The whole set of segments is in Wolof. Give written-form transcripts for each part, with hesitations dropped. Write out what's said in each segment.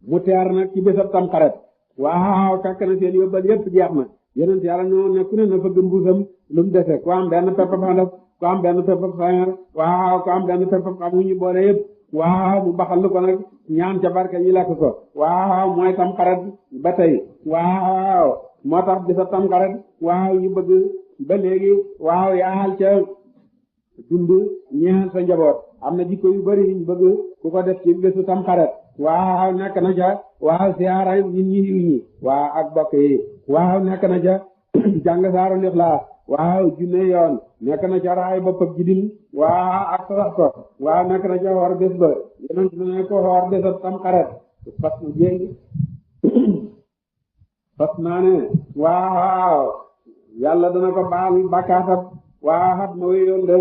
mu teer nag ci bésab tamxarit waaw fekk na seen yóbbal yépp jeex na yonent yàlla noonu ne ku ne na fëgg mbuusam lu mu dese ku am benn pepp xandaf ku am benn pepp sañar waaw ku am benn pepp xam ñu boole yépp waaw mu baxal ko nag ñaan ca barke ñu lekk ko waaw mooy tamxarit ba tey waaw moo tax bésab tamxarit waaw ñu bëgg ba léegi waaw yaal ca dund ñeexal sa njaboot am na jikko yu bari ñu bëgg ku ko def ci bésu tamxarit waaw nekk na ca waaw siyaara nit ñi yiw ñi waaw ak bokk yi waaw nekk na ca jàng saaru Ixlaas waaw junne yoon nekk na ca raay boppam jidil waaw ak sax ko waaw nekk na ca xoor bés ba yonent ne ko xoor bésab tamxarit fas na jéng fas naa ne waaw yàlla dana ko baal bakkaatab waaw xat ma wéyoon de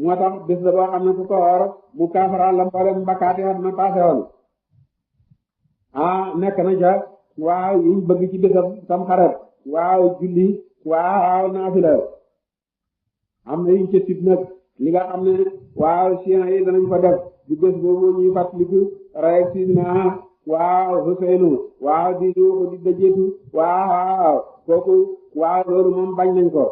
moo tax bés la boo xam ne ku ko xoor mu kaafaraal la mboolem bakkaati xat ma paase woon nekk na ca waaw yiñ bëgg ci bésab tamxarit waaw julli waaw naafila am na yiñ ca sib nag li nga xam ne waaw siens yi danañ ko def di bés boobu ñuy fàttaliku rey sidina waaw Huseynu waaw di yuuxu di dajeetu waaw kooku waaw loolu moom bañ nañ ko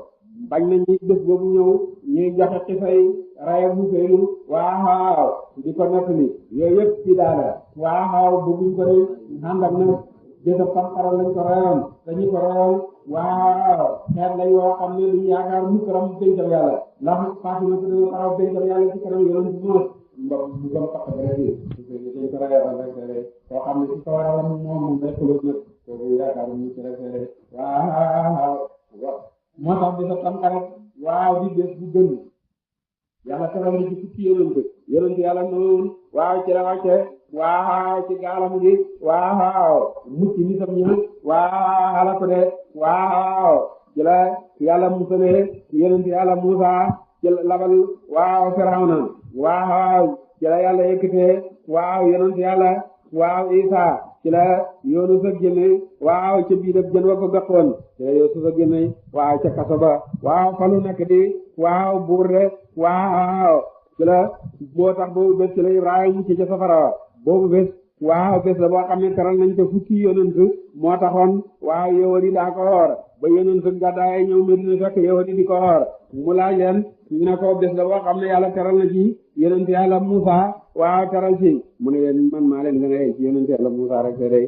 bañ nañ ñi bés boobu ñëw ñuy joxe xisay rey Huseynu waaw di ko nettali yooyu yëpp ci daala waaw bëgguñ ko de àndak nag bésab tamxarit lañ ko reyoon dañu ko reyoon waaw xeet lañ woo xam ne duñ yaakaar mukk ram péncam yàlla ndax Fatima ko dañu xaraw péncam yàlla ci kanam yoon ci moos mbam bu gam pax rek dañ ko reyoon rek koo xam ne ci ko waral moom rek ko nag kooku yaakaar mukk rek waaw moo tax bésab tamxarit waaw di bés bu gën yàlla teral na ci fukki yonent yàlla noonu waaw ci la wàcce waaw ci gaalam gi waaw mucc nisam ñi waaw xala ko de waaw ci la yàlla musalee yonent yàlla Muusa ci labal waaw Firawna waaw ci la yàlla yëkkatee waaw yonent yàlla waaw Isa ci la Yunus ak génne waaw ca biir ab jën wa ko gàqoon ci la Yuusuf ak génne waaw ca kaso ba waaw falu nekk di waaw buur de waaw ci la boo tax boobu bés ci la Ibrahima ci ca safara wa boobu bés waaw bés la boo xam ne teral nañ ko fukki yonent moo taxoon waaw yowadi daa ko xoor ba yonent gàddaay ñëw Medina fekk yowadi di ko xoor mu laaj leen ñu ne ko bés la boo xam ne yàlla teral na ci yonent yàlla Muusa waaw teral ci mu ne leen man maa leen gën a ci yonent yàlla Muusa rek te day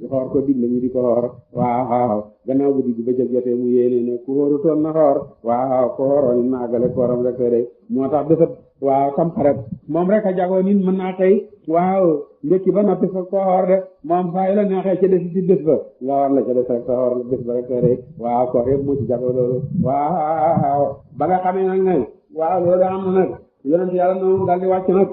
xoor ko dig la ñu di ko xoor waaw gannaaw bu digg ba jël jotee mu yéene ne ku xóoru toon na xoor waaw ko xooroon it maagale kooram rek te day moo tax bésab waaw tamxarit moom rek a jagoo nit mën naa tey waaw ndekki ba noppi fa ko xoor de moom saa yi la neexee ca des ci bés ba nga war la ca des rek sa xoor la bés ba rek te day waaw koor yëpp moo ci jagoo loolu waaw ba nga xamee nag ne waaw loolu am na nag yonent yàlla noonu daal di wàcc nag